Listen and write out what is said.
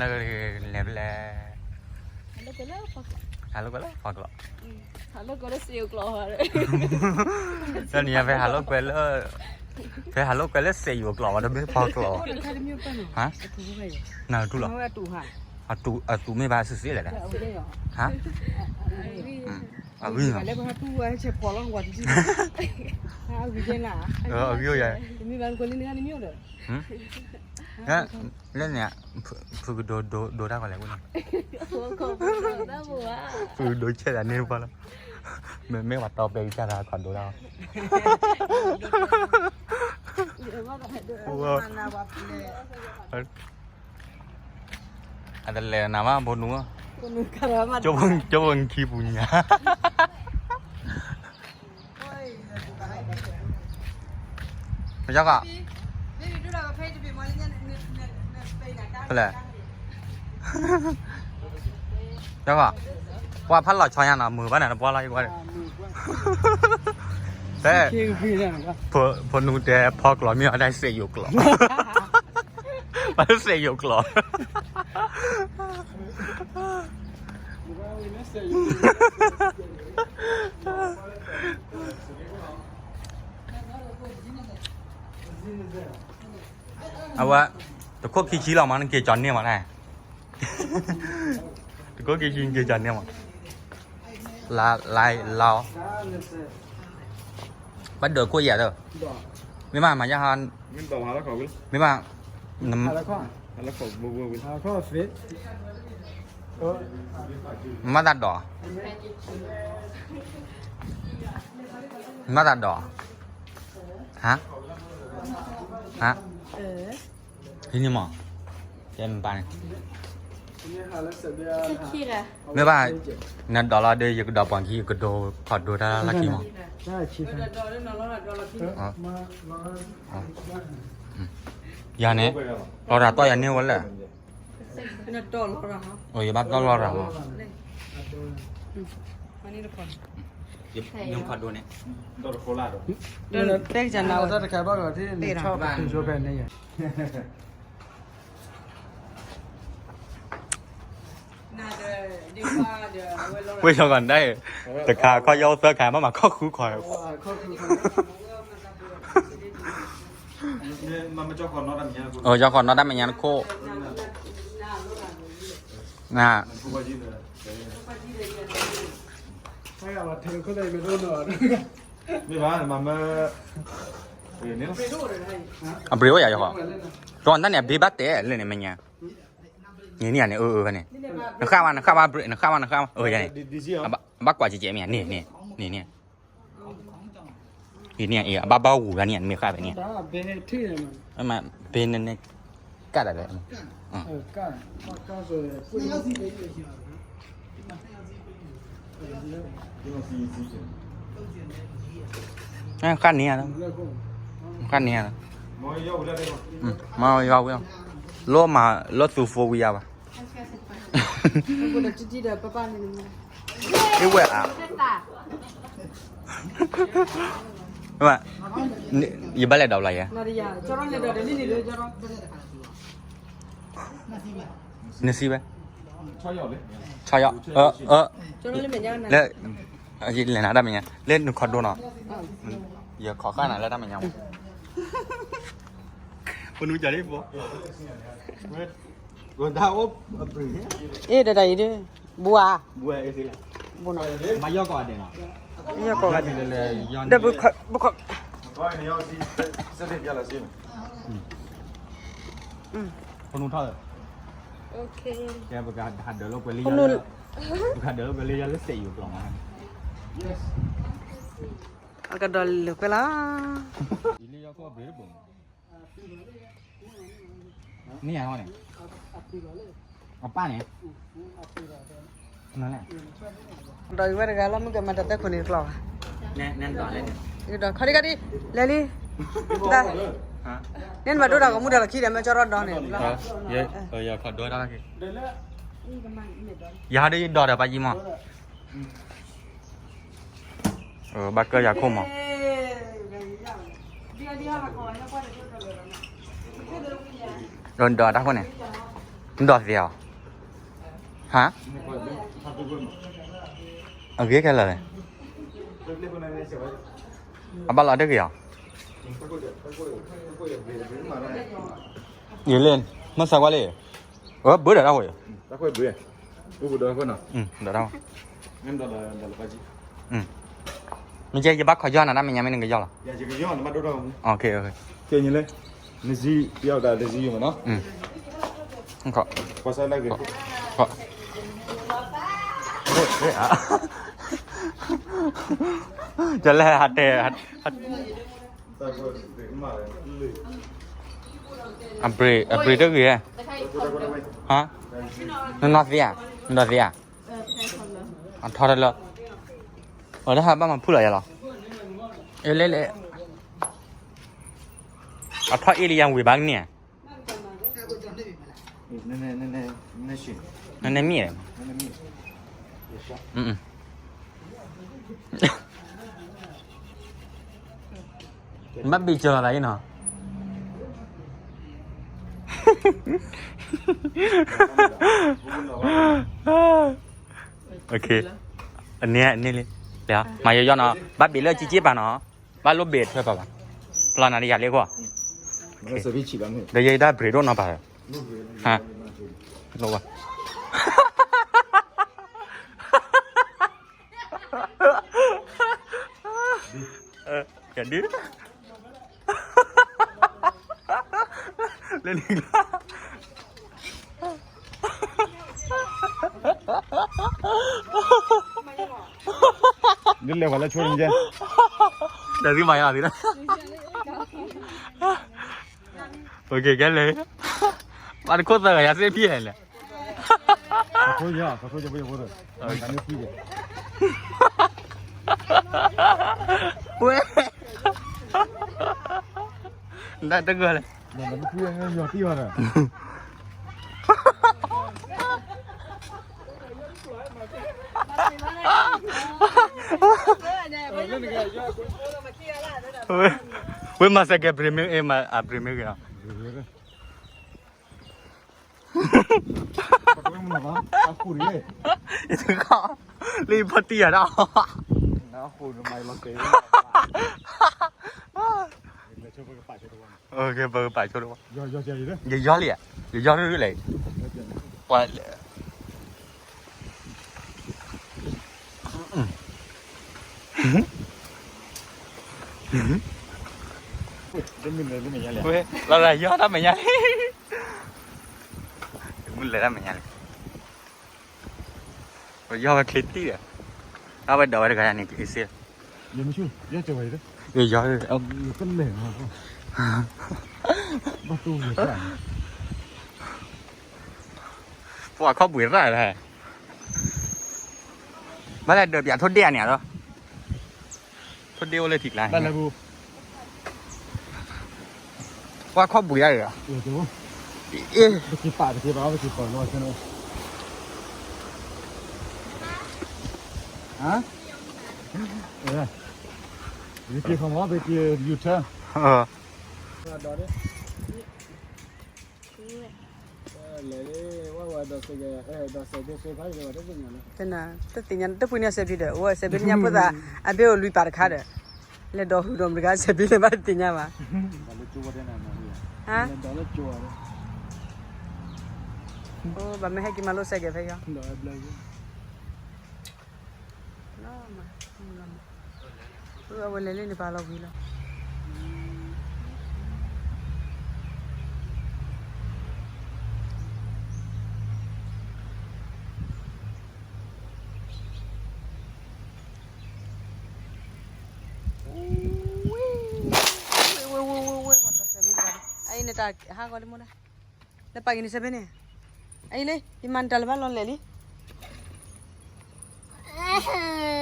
လဲၤဖဲလဲၣ်, ဟးလိာ်ကွဲလၢဖီကျိး, ဟးလိာ်ကွဲလၢစ့ယိၤကျိး, တနံၤအံၤ ဖဲဟးလိာ်ကွဲလၢ, ဖဲဟးလိာ်ကွဲလၢစ့ယိၤကျိးဘၣ် တမ့ၢ်ဖီကျိး, နတူၢ်လီၤ, အတူၢ်မ့ၢ်ဘၣ်စုစ့လဲၣ်, အဂံၢ်, အဂံၢ်ယၤ, လၢန့ၣ်, ဖုကဒိဒိတၢ်ကီးလဲၣ်န့ၣ်, ဖုကဒိဆဲးတၢ်န့ၣ်တပှၢ်လီၤ, မ့မ့ၢ်ပှၤတီပဲကစၢ်တၢ်ကီးဒိတၢ်, အတလဲၤနၤမး ဖိနူ, ကၠိဖိခံပူၤညါ, ကၠီကီး, ဖဲလဲၣ်, ကၠီကီး, ပှၤဖးလီၤဆီညါနီၤ မုာ်ဘၣ်န့ၣ် တပှၢ်လီၤ ယကွၢ်, ဖဲ, ဖိနူတဲဖီကျိးမ့ၢ်အီၤဒၣ်စ့ယိၤကျိး, ဘၣ်စ့ယိၤကျိး အဝဲ, တခိၣ်ခံဆံလီၤမး နက့ၤကၠီန့ၢ်မးန့ၣ်, တခိၣ်ခံဆံနက့ၤကၠီန့ၢ်မး, လါ, လါ, လါ, ဘၣ်ဒိးခိၣ်ယၤသၢ, မ့ၢ်ဘၣ်မၤယါ, မ့ၢ်ဘၣ်, မၤသးဒီး, မၤသးဒီး, ဟါ, ဟါ, ဟံးန့ၢ်မး, ကဲမပၢ်န့ၣ်, မ့ၢ်ဘၣ်, နဒိးလီၤဒီး ယကဒိးပှၤခံ ယကဒိးခီၣ်ဒိတၢ်လၢခံမး, ယၤန့ၣ်, လီၤတၢ်တီၢ်ယၤန့ၢ်ဝဲလဲၣ်, ယဘၣ်တီၢ်လီၤတၢ်မး, ယခီၣ်ဒိန့ၣ်, တဲကနၤဝဲ, ဝ့ၢ်လီၤကီးဒၣ်, တခါခီၣ်ယီၣ်အိၣ်သၢခါ ဘၣ်မၤခီၣ်ဃုခီၣ်, ကီၢ်ဃီၤနီၢ်တၢ်မဲာ်ညါတခိၣ်, န, မ့ၢ်ဘၣ်, အဘြ့ၤအိၣ်ယၤယီၤဃီ, ကီၢ်တၢ်န့ၣ် အဘ့ၣ်ဘၣ်တဲလဲၣ်န့ၣ် မဲာ်ညါ, န့ၣ်န့ၣ်န့ၣ် အၢ အၢ ဖဲန့ၣ်, နဃၣ်ဘၣ် နဃၣ်ဘၣ် အဘြ့ၤ နဃၣ်ဘၣ် နဃၣ်ဘၣ် အၢ ယၤန့ၣ်, အဘၣ်ကွၢ်ကဲကဲမ့ၢ်ညါ န့ၣ်န့ၣ်, န့ၣ်န့ၣ်, အဘၣ်ဘၣ်ဝူၤဂၤန့ၣ် နမ့ၢ်ဃၣ်ဖဲန့ၣ်, ဘ့ၣ်န့ၣ်န့ၣ်, ကၣ်ဒၣ်လဲၣ်, ဃၣ်န့ၣ်ဧါ, ဃၣ်န့ၣ်ဧါ, မ့ၢ်ယီၤဝံၤ, လီၤမၤလၢသူဖိဝံၤယါဘၣ်, အ့ဝဲဧါ, ယဘၣ်လဲၤဒိးဘျီယဲ, နစံးဝဲ, ဆီယီၤ, လၢ, လဲၤနၤတၢ်မဲာ်ညါ လၢနခီၣ်ဒိနီၤ, ယခီၣ်ဃၣ်နၤလၢတၢ်မဲာ်ညါမး, ပနူကၢ်လံဘီ, အ့ တၢ်တၢ်အံၤဒ်, ဘှၤ, ဘှၤ, မၤယီၢ်ကီၢ်ဂၤဒဲးနီၤ, ယီၢ်ကီၢ်ဂၤဒဲး, ဒီးဘုခီၣ်, ဘုခီၣ်, ပနူထီၣ်, ကဲပကဟးဒၢးလိာ်ကွဲလံယၤလၢ, ပကဟးဒၢးလိာ်ကွဲလံယၤလၢစဲးယိၤကျိာ်မး, အကဒီးလိာ်ကွဲလီၤ န့ၣ်ဧါန့ၣ်, အပၢ်န့ၣ်, ဒီးအံၤဝဲတဂၤလၢမုၢ်ကမၤတၢ်သၢခိၣ်န့ၣ်ကျီၢ်ဘၣ်, ဒီးခီဒံခီဒံ, လဲၤလံ, တၢ်, န့ၣ်နဘၣ်ဒိတၢ်ဂီၤမူဒီးလီၢ်ခံဒီး မ့ၢ်ကၠီထီၣ်ဒီးန့ၣ်, ယခီၣ်ဒိတၢ်လီၢ်ခံ, ယဟးဒ်ယဒီးဒီးပၢ်ယံမး ဘၣ်ကၢယၤခိၣ်မး, ဒီးတၢ်ခိၣ်န့ၣ်, နဒိးသ့ဧါ, ဟါ, အဂ့ၤခဲလၢာ်လဲၣ်, အဘၣ်လီၤတဂ့ၤဧါ, ယလဲၣ်, မ့ၢ်စးကွၢ်လံ, အဘၣ်ဒီးတၢ်ဃိ, ဒီးတၢ်ဃိ, မ့ၢ်ကဲ ယဘၣ်ခီယီၢ်နၤတၢ်မဲာ်ညါမ့ၢ်နကယီၢ်လီၤ, နစံးယီၢ်မနီၤ, ကလဲၤဟးတဲ အဘြ့း အဘြ့းတဂ့ၤ, ဟါ, နနီၢ်သ့ဧါ, နနီၢ်သ့ဧါ, အထီၣ်တလၢ, အတၢ်ဟးဘၣ်မၤဖုၣ်လီၤယၤလီၤ, အလဲၣ်လဲၣ်, အထီၣ်အ့ၣ်လံယၤဝံၤဘၣ်ကန့ၣ်ဧါ, နမ့ၢ်, ဘၣ်ဘ့ၣ်ကၢၤလီၤသးအံၤနီၤ, အန့ၣ်န့ၣ်လံ, မၤယီၢ်ယီၢ်နီၤ, ဘၣ်ဘ့ၣ်လၢကံက့ပာ်နီၤ, ဘၣ်လိၣ်ဘ့ၣ်ထွဲပာ်ဘၣ်, ပျီနၤဒီးယၤလံအဃိ, ဒီးယဲဒၣ်ဘြ့းဒိၣ်နီၤပာ်, ဟါ, လိၣ်ဘၣ် ယဒု, လၢနံၤ, ဒ်လဲၣ်ပှၤလၢဆိန့ၣ်, ဒီးသုမၤယၤသ့လၢ, ကဲလဲၣ်, ပှၤတခိၣ်သၢဂၤယၤသ့ၣ်ဖံးလဲၣ်, ဝဲ, နတဂၤလဲၣ်, ဝဲမၤစဲးကဲဘြ့းမ့ၢ်, အဘြ့းမ့ၢ်ဂ့ၤလီၤ, လၢဖီတံၢ်ယၤဒၣ်, ပကပာ်ဆိတဝီ, ယယီလံဧါ, ယယီလံ, ပှၤ, လီၤယီၢ်တၢ်မဲာ်ညါလံ, မုၢ်လဲၤတၢ်မဲာ်ညါလံ, ပယီၢ်ဝဲချ့တံၢ်ဒီး, အဝဲဒိးဝဲတဂၤန့ၣ် က့ၤစ့, ယယီ, ပှၤခီၣ်ဘှံးရၣ်လၢ, ဘၣ်လဲၣ်ဒိးပၠးထိၣ်ဒ့ၣ်အန့ၣ်ဒီး, ထိၣ်ဒ့ၣ်အိၣ်လၢထံကျါန့ၣ်, ပှၤခီၣ်ဘှံးရၣ်ဒီး, ပက့ၤပာ်တက့ၤဘၣ်, ပက့ၤပာ်လီၤ, ပက့ၤခီမီၤ, ပက့ၤယူၤထၢ, တသ့ၣ်ညါ, တပှ့ၤန့ၣ်စဲးဘ့ၣ်ဒီး, အဝဲစဲးဘ့ၣ်ညါဖိသး, အဘ့ၣ်အိၣ်လွံၢ်ပာ်တခါဒီး, လဲၤဒီးဟူးဒီးမတၤဂၤစဲးဘ့ၣ်လဲၣ်ဘၣ်တသ့ၣ်ညါဘၣ်, ဘၣ်မ့ၢ်ဟဲက့ၤမၤလိစဲးကဲးဖဲအံၤ, အဝဲလဲၤလၢန့ၣ်ပာ်လီၤဝံၤလီၤ. ဝဲ, ဝဲ, ဝဲ, ဝဲ, ဝဲ, ဝဲ, ဝဲ, ဝဲ, ဝဲ, ဝဲ, ဝဲ, ဝဲ, ဝဲ, ဝဲ, ဝဲ, အံၤန့ၣ်တၢ်ဟးဂီၤလံမ့ၢ်ဒၣ်, နပာ်က့ၤန့ၣ်စဲးဘ့ၣ်န့ၣ်, အံၤလံ, ယမၤနတၢ်လၢၤဘၣ်လီၤလဲၣ်လံ.